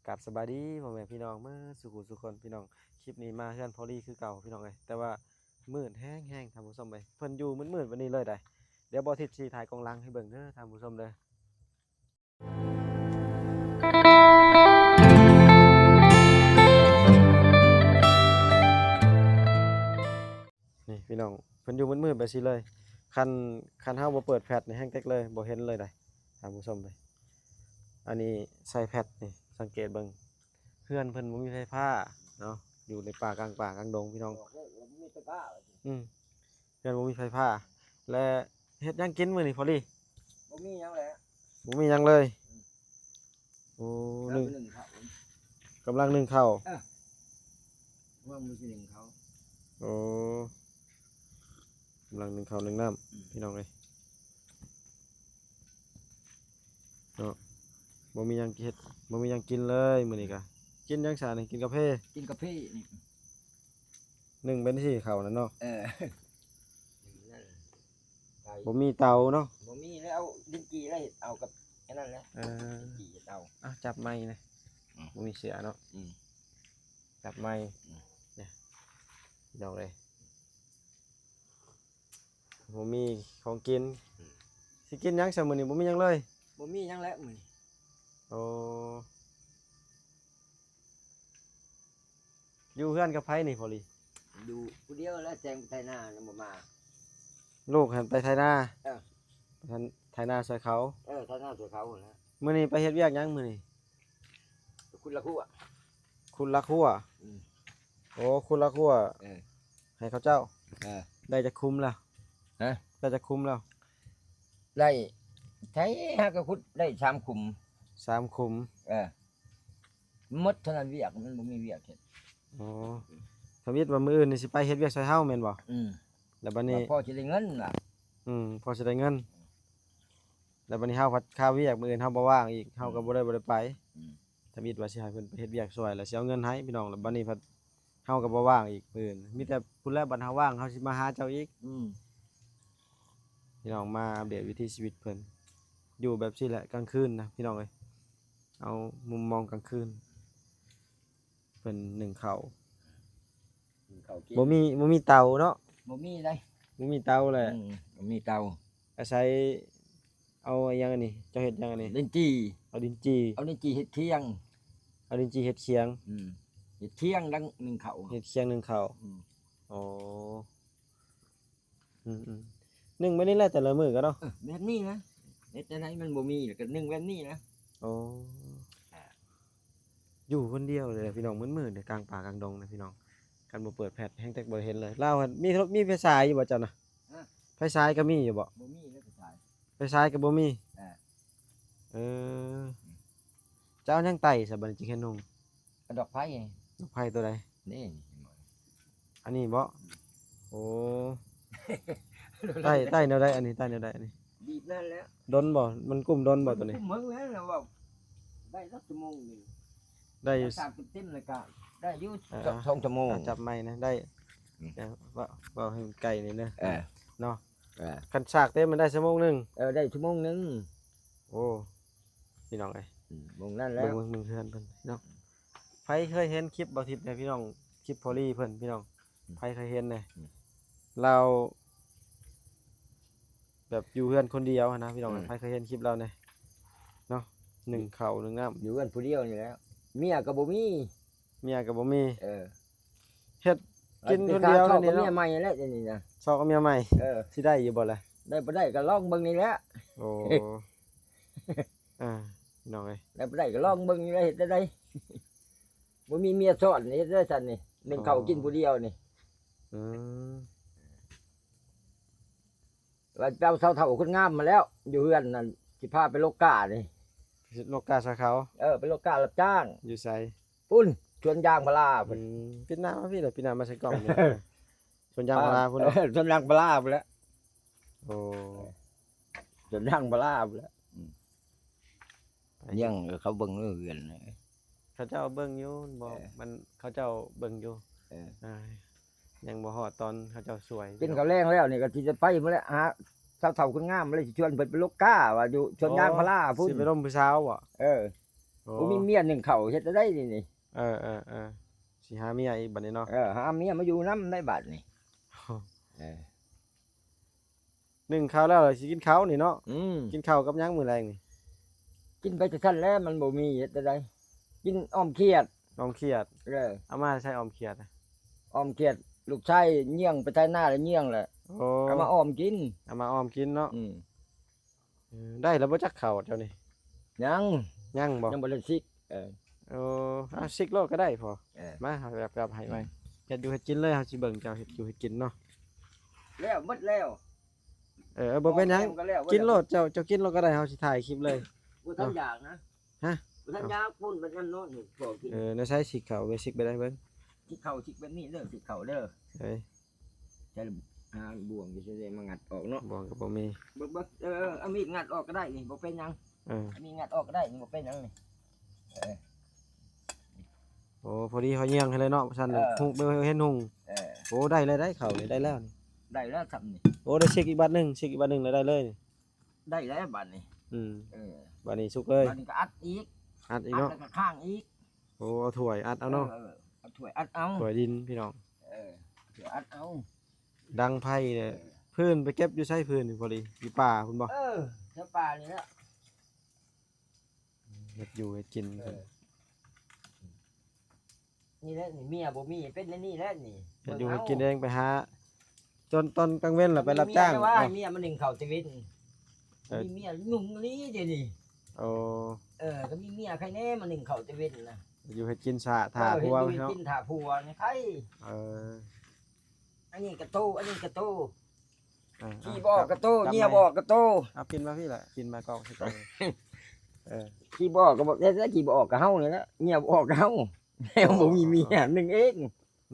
ກາບສະບາຍດີພໍ່ແມ່ພີ່ນ້ອງເໝິດສູ່ຜູ້ສູ່ຄົນພີ່ນ້ອງ. ຄລິບນີ້ມາເຮືອນພໍ່ລີຄືເກົ່າພີ່ນ້ອງເອີຍ, ແຕ່ວ່າມືດແຮງໆທ່ານຜູ້ຊົມເອີຍ, ເພິ່ນຢູ່ມືດໆແບບນີ້ເລີຍໃດ໋. ດຽວບໍ່ທິດຊິຖ່າຍກອງຫຼັງໃຫ້ເບິ່ງເດີທ່ານຜູ້ຊົມເດີ. ນີ້ພີ່ນ້ອງ ເພິ່ນຢູ່ມືດໆແບບຊີ້ເລີຍ. ຄັນ ຄັນເຮົາບໍ່ເປີດແຟລດນີ້ແຮງເຕັກເລີຍ ບໍ່ເຫັນເລີຍໃດ໋ທ່ານຜູ້ຊົມເອີຍ. ອັນນີ້ໃສ່ແຟລດນີ້ ສັງເກດເບິ່ງ ເຮືອນເພິ່ນບໍ່ມີໄຟຟ້າເນາະ, ຢູ່ໃນປ່າກາງປ່າກາງດົງພີ່ນ້ອງ. ອືມ ເຮືອນບໍ່ມີໄຟຟ້າ ແລະ ເຮັດຫຍັງກິນມື້ນີ້ພໍ່ລີ? ບໍ່ມີຫຍັງແຫຼະ ບໍ່ມີຫຍັງເລີຍ. ອືມ ໂອ້ ກຳລັງໜຶ້ງເຂົ້າ ກຳລັງໜຶ້ງເຂົ້າ. ເອີ ກຳລັງໜຶ້ງເຂົ້າ. ໂອ້ ກຳລັງໜຶ້ງເຂົ້າໜຶ້ງນ້ຳ. ອືມ ພີ່ນ້ອງເອີຍເນາະ, ບໍ່ມີຫຍັງເຮັດ ບໍ່ມີຫຍັງກິນເລີຍມື້ນີ້ກະ. ກິນຫຍັງຊະນີ້? ກິນກາເຟ ກິນກາເຟນີ້. ໜຶ້ງເປັນຊີ້ເຂົ້ານັ້ນເນາະ. ເອີ ບໍ່ມີເຕົາເນາະ. ບໍ່ມີແລ້ວ ເອົາດິນຈີ່ແລ້ວເຮັດເອົາກັບອັນນັ້ນແຫຼະ. ເອີ ດິນຈີ່ເຮັດເອົາ. ເອົາ ຈັບໄມ້ນະ. ອືມ ບໍ່ມີເສື້ອເນາະ. ອືມ ຈັບໄມ້. ອືມ ນີ້ພີ່ນ້ອງເອີຍ ບໍ່ມີຂອງກິນ. ອືມ ຊິກິນຫຍັງຊະມື້ນີ້? ບໍ່ມີຫຍັງເລີຍ. ບໍ່ມີຫຍັງແຫຼະມື້ນີ້. ໂອ້ ຢູ່ເຮືອນກັບໃຜນີ້ພໍ່ລີ? ຢູ່ຜູ້ດຽວແຫຼະ ແຊງໄປໄຖນາຍັງບໍ່ມາ. ລູກຫັ້ນໄປໄຖນາ. ເອີ ໄຖນາຊ່ວຍເຂົາ. ເອີ ໄຖນາຊ່ວຍເຂົາຫັ້ນແຫຼະ. ມື້ນີ້ໄປເຮັດວຽກຫຍັງມື້ນີ້? ຂຸດລະຂົວ ຂຸດລະຂົວ. ອືມ ໂອ້ ຂຸດລະຂົວ. ເອີ ໃຫ້ເຂົາເຈົ້າ. ເອີ ໄດ້ຈັກຂຸມແລ້ວ? ຮະ? ໄດ້ຈັກຂຸມແລ້ວ? ໄດ້ ໄຖຫາກະຂຸດໄດ້ສາມຂຸມ. ສາມຂຸມ. ເອີ ໝົດເທົ່ານັ້ນວຽກ ມັນບໍ່ມີວຽກເຮັດ. ອໍ ທຳອິດວ່າມື້ອື່ນນີ້ຊິໄປເຮັດວຽກຊ່ວຍເຮົາແມ່ນບໍ່? ອືມ ແລ້ວບັດນີ້ພໍຊິໄດ້ເງິນລະ. ອືມ ພໍຊິໄດ້ເງິນ. ແລ້ວບັດນີ້ເຮົາພັດຄາວຽກ ມື້ອື່ນເຮົາບໍ່ວ່າງອີກ ເຮົາກໍ ອືມ ບໍ່ໄດ້ ບໍ່ໄດ້ໄປ. ອືມ ທຳອິດວ່າຊິໃຫ້ເພິ່ນໄປເຮັດວຽກຊ່ວຍ ແລ້ວຊິເອົາເງິນໃຫ້ພີ່ນ້ອງ. ແລ້ວບັດນີ້ພັດເຮົາກໍບໍ່ວ່າງອີກ ມື້ອື່ນມີແຕ່ພຸ້ນແຫຼະ ບັດເຮົາວ່າງເຮົາຊິມາຫາເຈົ້າອີກ. ອືມ ພີ່ນ້ອງ ມາອັບເດດວິຖີຊີວິດເພິ່ນ ຢູ່ແບບຊີ້ແຫຼະກາງຄືນນະພີ່ນ້ອງເອີຍ. ເອົາມຸມມອງກາງຄືນ ເພິ່ນໜຶ້ງເຂົ້າ ໜຶ້ງເຂົ້າກິນ. ບໍ່ມີ ບໍ່ມີເຕົາເນາະ. ບໍ່ມີໃດ ບໍ່ມີເຕົາແຫຼະ. ອືມ ບໍ່ມີເຕົາ. ອາໄສເອົາຫຍັງອັນນີ້? ເຈົ້າເຮັດຫຍັງອັນນີ້? ດິນຈີ່. ເອົາດິນຈີ່ ເອົາດິນຈີ່ເຮັດຄຽງ. ເອົາດິນຈີ່ເຮັດຄຽງ. ອືມ ເຮັດຄຽງດັງໜຶ້ງເຂົ້າ ເຮັດຄຽງໜຶ້ງເຂົ້າ. ອືມ ໂອ້ ອືມໆ ໜຶ້ງແບບນີ້ແຫຼະແຕ່ລະມື້ກໍເນາະ. ເອີ ແບບນີ້ນະ ເຮັດຈັ່ງໃດມັນບໍ່ມີ ແລ້ວກໍໜຶ້ງແບບນີ້ນະ. ໂອ້ ຢູ່ຄົນດຽວເລີຍພີ່ນ້ອງ ມືດໆ ໃນກາງປ່າກາງດົງນະພີ່ນ້ອງ. ຄັນບໍ່ເປີດແຟລດແຮງແຕັກບໍ່ເຫັນເລີຍ. ລາວຫັ້ນມີ ມີໄຟສາຍຢູ່ບໍ່ເຈົ້ານະ? ຮະ? ໄຟສາຍກໍມີຢູ່ບໍ່? ບໍ່ມີເລີຍໄຟສາຍ. ໄຟສາຍກໍບໍ່ມີ. ເອີ ເອີ ຈະເອົາຫຍັງໄຕ້ຊະບັດນີ້ ຈຶ່ງເຮັດນຸ່ງ? ເອົາດອກໄຜ່. ດອກໄຜ່ຕົວໃດ? ນີ້ ອັນນີ້ບໍ່? ໂອ້ ໄຕ້ ໄຕ້ແນວໃດອັນນີ້? ໄຕ້ແນວໃດອັນນີ້? ບີບນັ້ນແຫຼະ. ດົນບໍ່? ມັນກຸ້ມດົນບໍ່ຕົວນີ້? ກຸ້ມເບິ່ງແລ້ວ ເວົ້າໄດ້ຈັກຊົ່ວໂມງນີ້. ໄດ້ຢູ່ ຖ້າສາກເຕັມໆ ແລ້ວກໍໄດ້ຢູ່ ເອີ ສອງຊົ່ວໂມງ. ຈັບໄມ້ນະ ໄດ້. ອືມ ເວົ້າ ເວົ້າໃຫ້ມັນໃກ້ນີ້ເດີ ເອີ ເນາະ. ເອີ ຄັນສາກເຕັມມັນໄດ້ຊົ່ວໂມງໜຶ່ງ. ເອີ ໄດ້ຊົ່ວໂມງໜຶ່ງ. ໂອ້ ພີ່ນ້ອງເອີຍ ອືມ ໝ່ອງນັ້ນແຫຼະ. ເບິ່ງ ເບິ່ງເຮືອນເພິ່ນເນາະ. ໃຜເຄີຍເຫັນຄລິບບ່າວທິດແດ່ພີ່ນ້ອງ? ຄລິບພໍ່ລີເພິ່ນພີ່ນ້ອງ ອືມ ໃຜເຄີຍເຫັນແດ່? ອືມ ລາວແບບຢູ່ເຮືອນຄົນດຽວຫັ້ນນະພີ່ນ້ອງ. ອືມ ໃຜເຄີຍເຫັນຄລິບລາວແດ່ເນາະ? ໜຶ້ງເຂົ້າໜຶ້ງນ້ຳ ຢູ່ເຮືອນຜູ້ດຽວນີ້ແຫຼະ. ເມຍກໍບໍ່ມີ. ເມຍກໍບໍ່ມີ. ເອີ ເຮັດກິນຄົນດຽວນີ້ເນາະ. ຊອກກັບເມຍໃໝ່ແຫຼະດຽວນີ້ນະ. ຊອກກັບເມຍໃໝ່. ເອີ ຊິໄດ້ຢູ່ບໍ່ລະ? ໄດ້ບໍ່ໄດ້ກໍລອງເບິ່ງນີ້ແຫຼະ. ໂອ້ ອ່າ ພີ່ນ້ອງເອີຍ ໄດ້ບໍ່ໄດ້ກໍລອງເບິ່ງນີ້ແຫຼະ. ເຮັດແນວໃດ? ບໍ່ມີເມຍຊ້ອນ ເຮັດແນວໃດຊັ້ນນີ້? ໜຶ້ງເຂົ້າ ອໍ ກິນຜູ້ດຽວນີ້. ອືມ ວ່າໄປເອົາສາວເຖົ້າຄົນງາມມາແລ້ວ ຢູ່ເຮືອນນັ້ນ ຊິພາໄປໂລການີ້. ໂລກາຊອຍເຂົາ? ເອີ ໄປໂລກາຮັບຈ້າງ. ຢູ່ໃສ? ພຸ້ນ ສວນຢາງພາລາພຸ້ນ. ອືມ ປິດໜ້າມາພີ້ລະ ປິດໜ້າມາໃສ່ກ້ອງນີ້. ສວນຢາງພາລາພຸ້ນເນາະ. ເອີ ສວນຢາງພາລາພຸ້ນແຫຼະ. ໂອ້ ສວນຢາງພາລາພຸ້ນແຫຼະ. ອືມ ໄປ ຍັງ ເຂົາເບິ່ງເຮືອນ ເຂົາເຈົ້າເບິ່ງຢູ່ບໍ່? ເອີ ມັນ ເຂົາເຈົ້າເບິ່ງຢູ່. ເອີ ອ່າ ຍັງບໍ່ຮອດຕອນເຂົາເຈົ້າສວຍ. ກິນເຂົ້າແລງແລ້ວນີ້ກໍຊິໄປພຸ້ນແຫຼະ ຫາສາວເຖົ້າຄົນງາມ ແລ້ວຊິຊວນເພິ່ນໄປໂລກາ ວ່າຢູ່ສວນຢາງພາລາພຸ້ນ. ຊິໄປລົມຜູ້ສາວບໍ່? ເອີ ໂອ້ ບໍ່ມີເມຍໜຶ້ງເຂົ້າເຮັດແນວໃດນີ້ນີ້? ເອີໆໆ ຊິຫາເມຍອີກບັດນີ້ເນາະ. ເອີ ຫາເມຍມາຢູ່ນຳໄດ້ບັດນີ້. ເອີ ໜຶ້ງເຂົ້າແລ້ວຊິກິນເຂົ້ານີ້ເນາະ. ອືມ ກິນເຂົ້າກັບຫຍັງມື້ແລງນີ້? ກິນໄປຈັ່ງຊັ້ນແຫຼະ ມັນບໍ່ມີເຮັດແນວໃດ. ກິນອ້ອມຂຽດ. ອ້ອມຂຽດ. ເອີ ເອົາມາໃສ່ອ້ອມຂຽດ? ອ້ອມຂຽດ ລູກຊາຍຍ່ຽງໄປໄຖນາແລ້ວຍ່ຽງແຫຼະ. ໂອ້ ເອົາມາອ້ອມກິນ. ເອົາມາອ້ອມກິນເນາະ. ອືມ ເອີ ໄດ້ແລ້ວບໍ່ຈັກເຂົ້າເຈົ້ານີ້? ຍັງ ຍັງບໍ່? ຍັງບໍ່ທັນຊິກ. ເອີ ໂອ້ ເອົາຊິກໂລດກໍໄດ້ພໍ. ເອີ ມາ ເຮົາກັບໃຫ້ໄວ້. ອືມ ເຮັດຢູ່ເຮັດກິນເລີຍ ເຮົາຊິເບິ່ງເຈົ້າເຮັດຢູ່ເຮັດກິນເນາະ. ແລ້ວ ໝົດແລ້ວ. ເອີ ບໍ່ເປັນຫຍັງ ກິນໂລດ ເຈົ້າ ເຈົ້າກິນໂລດກໍໄດ້ ເຮົາຊິຖ່າຍຄລິບເລີຍ. ບໍ່ທັນຢາກນະ. ຮະ? ບໍ່ທັນຢາກ ພຸ້ນມັນຍັງນອນຢູ່ ພໍກິນ. ເອີ ແນວໃສຊິກເຂົ້າ ເບິ່ງຊິກໄປໄດ້ເບິ່ງ. ຊິກເຂົ້າຊິກແບບນີ້ເດີ ຊິກເຂົ້າເດີ. ເອີຍ ໃຊ້ ອ່າ ບ່ວງຢູ່ໃສມາງັດອອກເນາະ. ບ່ວງກໍບໍ່ມີ. ເບິ່ງ ເບິ່ງ ເອີ ເອົາມີດງັດອອກກໍໄດ້ນີ້ ບໍ່ເປັນຫຍັງ. ເອີ ເອົາມີດງັດອອກກໍໄດ້ນີ້ ບໍ່ເປັນຫຍັງນີ້. ເອີ ໂອ້ ພໍດີເຮົາຍ່ຽງໃຫ້ເລີຍເນາະ ຊັ້ນ ເອີ ເຫັນຫຸ່ງ. ເອີ ໂອ້ ໄດ້ແລ້ວ ໄດ້ເຂົ້ານີ້ ໄດ້ແລ້ວນີ້ ໄດ້ແລ້ວຊ່ຳນີ້. ໂອ້ ໄດ້ຊິກອີກບາດໜຶ່ງ ຊິກອີກບາດໜຶ່ງແລ້ວໄດ້ເລີຍ. ໄດ້ແລ້ວບາດນີ້. ອືມ ເອີ ບາດນີ້ສຸກເລີຍ. ບາດນີ້ກໍອັດອີກ. ອັດອີກເນາະ. ອັດແລ້ວກໍຄ້າງອີກ. ໂອ້ ເອົາຖ້ວຍອັດເອົາເນາະ. ເອີ ເອົາຖ້ວຍອັດເອົາ. ຖ້ວຍດິນພີ່ນ້ອງ. ເອີ ຖ້ວຍອັດເອົາ. ດັງໄຟເດີ. ເອີ ຟືນໄປເກັບຢູ່ໃສຟືນນີ້ ພໍດີ ຢູ່ປ່າພຸ້ນບໍ່? ເອີ ແຖວປ່ານີ້ແຫຼະ. ເຮັດຢູ່ເຮັດກິນ. ເອີ ນີ້ແຫຼະນີ້ ເມຍບໍ່ມີ ເປັນແນວນີ້ແຫຼະນີ້. ເຮັດຢູ່ເຮັດກິນເອງ ໄປຫາ ຈົນຕອນກາງເວັນລະໄປຮັບຈ້າງ. ເມຍວ່າ ເມຍມາໜຶ້ງເຂົ້າແຕ່ເວັນ. ເອີ ມີເມຍຫຍຸ້ງອີ່ຫຼີດຽວນີ້. ໂອ້ ເອີ ກໍມີເມຍໃຄແດ່ມາໜຶ້ງເຂົ້າແຕ່ເວັນນະ. ເຮັດຢູ່ເຮັດກິນຖ້າ ຖ້າຜົວເນາະ. ເອີ ເຮັດຢູ່ເຮັດກິນຖ້າຜົວນີ້ໃຄ. ເອີ ອັນນີ້ກະໂຕ ອັນນີ້ກະໂຕ. ອ່າ ຂີ່ບໍ່ອອກກະໂຕ ເຫຍື່ອບໍ່ອອກກະໂຕ. ເອົາປິ່ນມາພີ້ລະ ປິ່ນມາກ້ອງໃສ່ກ້ອງ. ເອີ ຂີ່ບໍ່ອອກກໍບອກແທ້ໆ ຂີ່ບໍ່ອອກກໍເຮົານີ້ແຫຼະ ເຫຍື່ອບໍ່ອອກກໍເຮົາ. ແນວບໍ່ມີເມຍ ອໍ ໜຶ້ງເອງ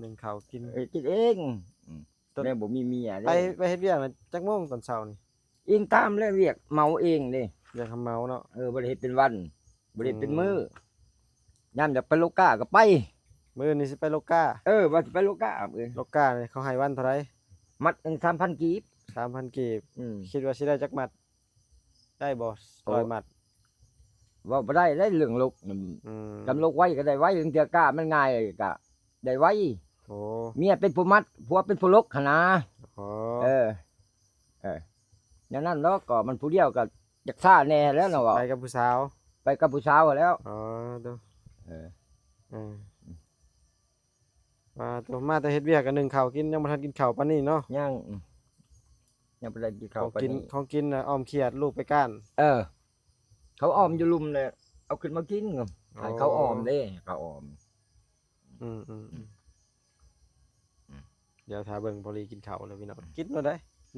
ໜຶ້ງເຂົ້າກິນ ເອີ ກິນເອງ. ອືມ ແນວບໍ່ມີເມຍເດ້. ໄປ ໄປເຮັດວຽກນະ ຈັກໂມງຕອນເຊົ້ານີ້? ອີງຕາມແຫຼະ ວຽກເໝົາເອງເດ້. ວຽກເໝົາເນາະ. ເອີ ບໍ່ໄດ້ເຮັດເປັນວັນ. ບໍ່ໄດ້ເປັນມື້. ອືມ ຍາມຢາກໄປໂລກາກໍໄປ. ມື້ນີ້ຊິໄປໂລກາ? ເອີ ວ່າຊິໄປໂລກາ. ເອີ ໂລການີ້ເຂົາໃຫ້ວັນເທົ່າໃດ? ມັດໜຶ່ງສາມພັນກີບ. ສາມພັນກີບ. ອືມ ຄິດວ່າຊິໄດ້ຈັກມັດ? ໄດ້ບໍ່ ໂອ້ ຮ້ອຍມັດ? ເວົ້າບໍ່ໄດ້ເດ້ເລື່ອງລົກ. ອືມ ຄັນລົກໄວກໍໄດ້ໄວ ລາງເທື່ອກາມັນງ່າຍກໍໄດ້ໄວ. ໂອ້ ເມຍເປັນຜູ້ມັດ ຜົວເປັນຜູ້ລົກຫັ້ນນາ. ອໍ ເອີ ເອີ ແນວນັ້ນເນາະ ກໍມັນຜູ້ດຽວກໍຢາກຊ້າແດ່ແລ້ວເນາະ. ໄປກັບຜູ້ສາວ? ໄປກັບຜູ້ສາວຫັ້ນແລ້ວ. ອໍ ໂຕ ເອີ ເອີ ວ່າໂຕ ມາແຕ່ເຮັດວຽກກໍໜຶ້ງເຂົ້າກິນ ຍັງບໍ່ທັນກິນເຂົ້າປານນີ້ເນາະ. ຍັງ ຍັງບໍ່ໄດ້ກິນເຂົ້າປານນີ້. ຂອງກິນ ຂອງກິນນະ ອ້ອມຂຽດ ລູກໄປກ້ານ. ເອີ ເຂົາອ້ອມຢູ່ລຸ່ມແຫຼະ ເອົາຂຶ້ນມາກິນ. ໃຫ້ເຂົາອ້ອມເດ້ ເຂົາອ້ອມ. ອືມໆໆ ດຽວຖ້າເບິ່ງພໍລີກິນເຂົ້າເດີພີ່ນ້ອງ. ກິນໂລດໃດ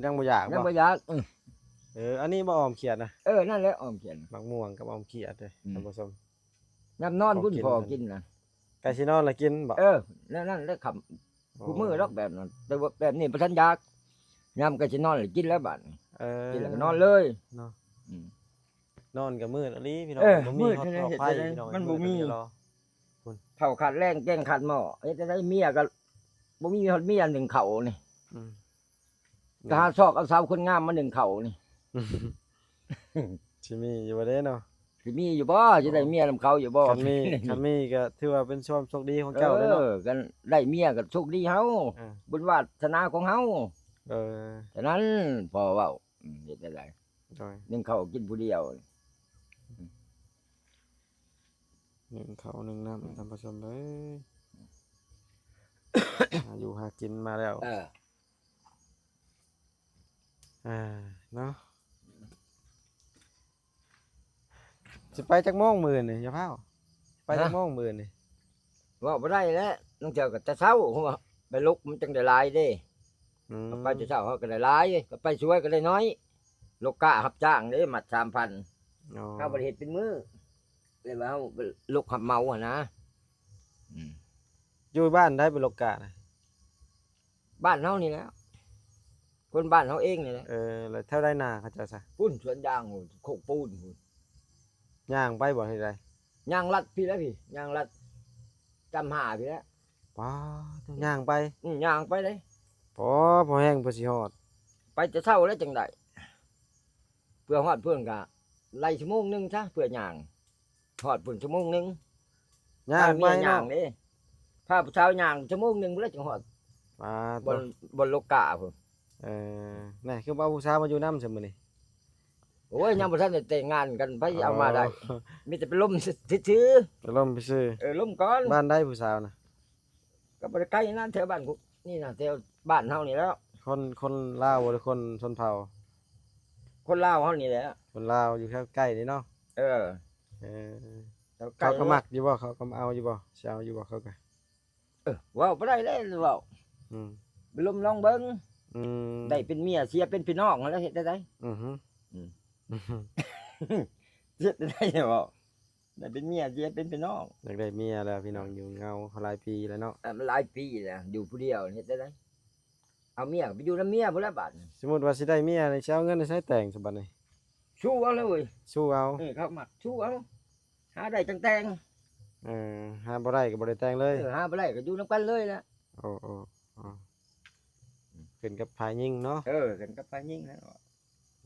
ຍັງບໍ່ຢາກບໍ່? ຍັງບໍ່ຢາກ. ອື ເອີ ອັນນີ້ບໍ່ອ້ອມຂຽດນະ? ເອີ ນັ້ນແຫຼະອ້ອມຂຽດ ໝາກມ່ວງກັບອ້ອມຂຽດເດີ ອືມ ທ່ານຜູ້ຊົມ. ຍາມນອນພຸ້ນພໍກິນນະ ໃກ້ຊິນອນລະກິນບໍ່? ເອີ ແນວນັ້ນແຫຼະຄ່ຳ. ອໍ ຄູ່ມື້ດອກແບບນັ້ນ ແຕ່ວ່າແບບນີ້ບໍ່ທັນຢາກ. ຍາມໃກ້ຊິນອນລະກິນແລ້ວບາດນີ້. ເອີ ກິນແລ້ວກໍນອນເລີຍເນາະ. ອືມ ນອນກໍມືດອີ່ຫຼີພີ່ນ້ອງ. ເອີ ບໍ່ມີຮອດ ໄຟພີ່ນ້ອງ ມັນບໍ່ມີ. ເຂົ້າຂາດແລງແກງຂາດໝໍ້ ເຮັດຈັ່ງໃດເມຍກໍບໍ່ມີຮອດເມຍໜຶ້ງເຂົ້ານີ້. ອືມ ກໍຫາຊອກເອົາສາວຄົນງາມມາໜຶ້ງເຂົ້ານີ້. ຊິມີຢູ່ບໍ່ເດ້ເນາະ? ຊິມີຢູ່ບໍ່? ຊິໄດ້ເມຍນຳເຂົາຢູ່ບໍ່? ຄັນມີ ຄັນມີກໍຖືວ່າເປັນຄວາມໂຊກດີຂອງເຈົ້າເດ້ເນາະ. ເອີ ຄັນໄດ້ເມຍກໍໂຊກດີເຮົາ. ເອີ ບຸນວາສະໜາຂອງເຮົາ. ເອີ ສະນັ້ນ ພໍ່ເວົ້າ ອືມ ເຮັດຈັ່ງໃດ? ໂດຍ ໜຶ້ງເຂົ້າກິນຜູ້ດຽວ. ໜຶ້ງເຂົ້າໜຶ້ງນ້ຳ ອືມ ທ່ານຜູ້ຊົມເອີຍ ຫາຢູ່ຫາກິນມາແລ້ວ. ເອີ ອ່າ ເນາະ ຊິໄປຈັກໂມງມື້ນີ້? ຢ່າຟ້າວ ໄປຈັກໂມງມື້ນີ້? ເວົ້າບໍ່ໄດ້ແຫຼະ ລາງເທື່ອກໍແຕ່ເຊົ້າ ເພາະວ່າໄປລົກມັນຈັ່ງໄດ້ຫຼາຍເດ້. ອືມ ໄປແຕ່ເຊົ້າເຮົາກໍໄດ້ຫຼາຍ ກໍໄປສວຍກໍໄດ້ໜ້ອຍ. ລົກກະຮັບຈ້າງເດ້ ມັດສາມພັນ. ອໍ ເຮົາບໍ່ໄດ້ເຮັດເປັນມື້ ເລີຍວ່າເຮົາໄປລົກຮັບເໝົາຫັ້ນນະ. ອືມ ຢູ່ບ້ານໃດໄປລົກກະນະ? ບ້ານເຮົານີ້ແຫຼະ ຄົນບ້ານເຮົາເອງນີ້ແຫຼະ. ເອີ ແລ້ວແຖວໃດນາເຂົາເຈົ້າຊະ? ພຸ້ນສວນຢາງ ໂຄກປູນພຸ້ນ. ຍ່າງໄປບໍ່ ເຮັດໃດ? ຍ່າງລັດພີ້ແຫຼະພີ້ ຍ່າງລັດຈຳຫ້າພີ້ແຫຼະ. ປ້າ ຍ່າງໄປ? ອືມ ຍ່າງໄປເດ້. ພໍ ພໍແຮງ ພໍຊິຮອດ. ໄປແຕ່ເຊົ້າແລ້ວຈັ່ງໄດ້ ເພື່ອຮອດເພິ່ນກະໄລ່ຊົ່ວໂມງໜຶ່ງຊະ ເພື່ອຍ່າງ. ຮອດພຸ້ນຊົ່ວໂມງໜຶ່ງ. ຍ່າງໄປເນາະ ພາເມຍຍ່າງເດ້ ພາຜູ້ສາວຍ່າງຊົ່ວໂມງໜຶ່ງພຸ້ນແຫຼະຈຶ່ງຮອດ ປາດ ບ່ອນ ບ່ອນໂລກາພຸ້ນ. ເອີ ແນ່ ຄືບໍ່ເອົາຜູ້ສາວມາຢູ່ນຳຊະມື້ນີ້? ໂອ້ຍ ຍັງບໍ່ທັນໄດ້ແຕ່ງງານກັນ ໃຜຊິເອົາມາໄດ້? ອໍ ມີແຕ່ໄປລົມຊື່ໆ ໄປລົມຊື່ໆ. ເອີ ລົມກ່ອນ. ບ້ານໃດຜູ້ສາວນະ? ກໍບໍ່ໄດ້ໄກນະ ແຖວບ້ານກູນີ້ນະ ແຖວບ້ານເຮົານີ້ແຫຼະ. ຄົນ ຄົນລາວບໍ່ ຫຼືຄົນຊົນເຜົ່າ? ຄົນລາວເຮົານີ້ແຫຼະ. ຄົນລາວຢູ່ແຖວໃກ້ນີ້ເນາະ. ເອີ ເອີ ແຖວໃກ້ ເຂົາກໍມັກຢູ່ບໍ່? ເຂົາກໍເອົາຢູ່ບໍ່? ຊິເອົາຢູ່ບໍ່ເຂົາກໍ? ເອີ ເວົ້າບໍ່ໄດ້ແລ້ວ ເວົ້າ ອືມ ໄປລົມລອງເບິ່ງ. ອືມ ໄດ້ເປັນເມຍເສຍເປັນພີ່ນ້ອງຫັ້ນແຫຼະ ເຮັດແນວໃດ? ອືຮຶ ອືມ ເຮັດແນວໃດເວົ້າ? ໄດ້ເປັນເມຍເສຍເປັນພີ່ນ້ອງ. ຢາກໄດ້ເມຍແລ້ວພີ່ນ້ອງ ຢູ່ເຫງົາຫຼາຍປີແລ້ວເນາະ. ເອີ ມັນຫຼາຍປີແລ້ວ ຢູ່ຜູ້ດຽວ ເຮັດແນວໃດ? ເອົາເມຍກໍໄປຢູ່ນຳເມຍພຸ້ນແຫຼະບາດນີ້. ສົມມຸດວ່າຊິໄດ້ເມຍນີ້ ຊິເອົາເງິນໃນໃສແຕ່ງຊະບາດນີ້? ສູ້ເອົາເລີຍ ສູ້ເອົາ. ເອີ ເຂົາມັກສູ້ເອົາ. ຫາໄດ້ຈັ່ງແຕ່ງ. ເອີ ຫາບໍ່ໄດ້ກໍບໍ່ໄດ້ແຕ່ງເລີຍ. ເອີ ຫາບໍ່ໄດ້ກໍຢູ່ນຳກັນເລີຍແຫຼະ. ໂອ້ ໂອ້ ໂອ້ ຂຶ້ນກັບຝ່າຍຍິງເນາະ. ເອີ ຂຶ້ນກັບຝ່າຍຍິງແລ້ວ.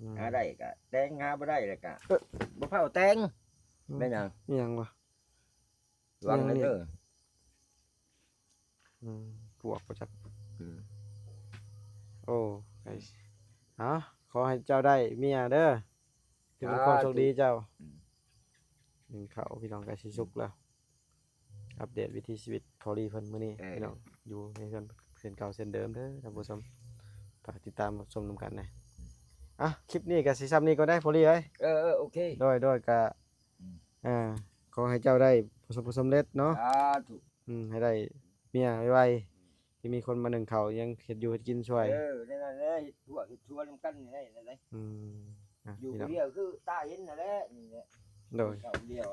ອືມ ຫາໄດ້ກໍແຕ່ງ ຫາບໍ່ໄດ້ແລ້ວກໍ ເອີ ບໍ່ພາວແຕ່ງ. ອືມ ແມ່ນຫຍັງ? ອີຫຍັງວະ? ລະວັງແນ່ເດີ. ອືມ ປວກບໍ່ຈັກ. ອືມ ໂອ້ ໃກ້ ເອົາ ຂໍໃຫ້ເຈົ້າໄດ້ເມຍເດີ ທີ່ເປັນຄວາມໂຊກດີເຈົ້າ. ສາທຸ. ອືມ ໜຶ້ງເຂົ້າພີ່ນ້ອງ ໃກ້ຊິສຸກແລ້ວ. ອັບເດດວິຖີຊີວິດພໍ່ລີເພິ່ນມື້ນີ້ ເອີ ພີ່ນ້ອງ ຢູ່ໃນເຮືອນເຊັ່ນເກົ່າເຊັ່ນເດີມເດີທ່ານຜູ້ຊົມ. ຝາກຕິດຕາມຮັບຊົມນຳກັນແດ່. ອ່ະ ຄລິບນີ້ກໍຊິຊ່ຳນີ້ກ່ອນເດ້ພໍ່ລີເອີຍ. ເອີ ເອີ ໂອເຄ. ໂດຍ ໂດຍ ກໍ ອືມ ອ່າ ຂໍໃຫ້ເຈົ້າໄດ້ປະສົບຜົນສຳເລັດເນາະ. ສາທຸ. ອືມ ໃຫ້ໄດ້ເມຍໄວໆ ອືມ ທີ່ມີຄົນມາໜຶ້ງເຂົ້າ ຍັງເຮັດຢູ່ເຮັດກິນຊ່ວຍ. ເອີ ນັ້ນແຫຼະ ເຮັດທົ່ວເຮັດຊົວນຳກັນນີ້ແຫຼະ. ອືມ ອ່ະ ຢູ່ຜູ້ດຽວຄືຕາເຫັນນັ້ນແຫຼະ ນີ້ແຫຼະ. ໂດຍ ເຂົ້າດຽວ.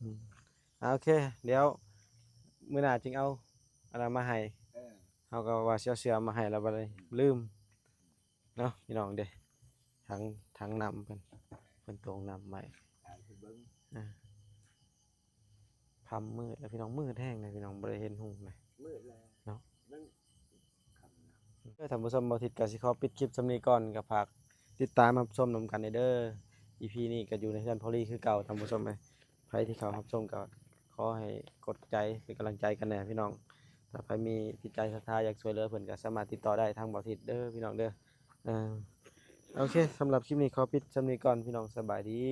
ອືມ ອ່າ ໂອເຄ ດຽວມື້ໜ້າຈຶ່ງເອົາອັນນັ້ນມາໃຫ້. ເອີ ເຮົາກໍວ່າຊິເອົາເສື້ອມາໃຫ້ແລ້ວ ບັດນີ້ ອືມ ລືມ. ເນາະ ພີ່ນ້ອງເດ້ ຖັງ ຖັງນ້ຳເພິ່ນ ເພິ່ນຕົງນ້ຳໄວ້. ອ່າ ເບິ່ງ ອ່າ ຄ່ຳມືດແລ້ວພີ່ນ້ອງ ມືດແຮງເດ້ພີ່ນ້ອງ ບໍ່ໄດ້ເຫັນຮຸ່ງເລີຍ ມືດແລ້ວເນາະ. ມັນຄ່ຳນະ. ເອີ ທ່ານຜູ້ຊົມ ບ່າວທິດກໍຊິຂໍປິດຄລິບຊ່ຳນີ້ກ່ອນ ກໍຝາກຕິດຕາມຮັບຊົມນຳກັນແດ່ເດີ. ອີພີນີ້ກໍຢູ່ໃນເຮືອນພໍ່ລີຄືເກົ່າ ທ່ານຜູ້ຊົມເອີຍ. ໃຜທີ່ເຂົ້າຮັບຊົມກໍຂໍໃຫ້ກົດໃຈເປັນກຳລັງໃຈກັນແດ່ພີ່ນ້ອງ. ຖ້າໃຜມີຈິດໃຈສັດທາຢາກຊ່ວຍເຫຼືອເພິ່ນກໍສາມາດຕິດຕໍ່ໄດ້ທາງບ່າວທິດເດີພີ່ນ້ອງເດີ. ເອີ ໂອເຄ ສຳລັບຄລິບນີ້ຂໍປິດຊ່ຳນີ້ກ່ອນພີ່ນ້ອງ ສະບາຍດີ.